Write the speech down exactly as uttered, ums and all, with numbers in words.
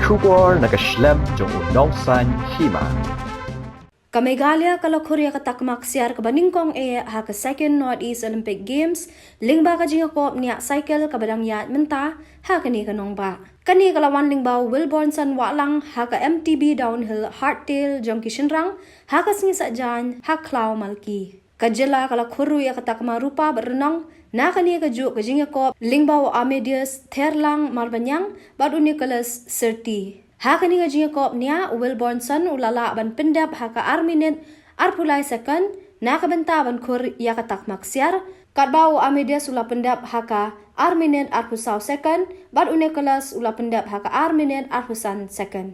Khubor na ka shlem jong u nongsaiñ hima. Ka Meghalaya ka la khur ïa ka takma ksiar kaba nyngkong eh ha ka Second North East Olympic Games, lyngba ka jingïakop niah cycle kaba dang ïaid mynta ha kane ka nongbah. Kane ka la wan lyngba u Wilbornson Wahlang ha ka M T B Downhill Hardtail jong ki shynrang ha ka sngi Saitjaiñ ha Khlaw Malki. Ka jylla ka la khur ruh ïa ka takma rupa bad rnong na kane kajuh ka jingïakop lyngba u Amadeus Therlang Marbaniang bad u Nicholas Sirti. Ha kane ka jingïakop niah, u Wilbornson u la lah ban pyndep ha ka ar minit arphew lai second na ka bynta ban khur ïa ka takma ksiar, katba u Amadeus u la pyndep ha ka ar minit arphew saw second bad u Nicholas u la pyndep ha ka ar minit arphew san second.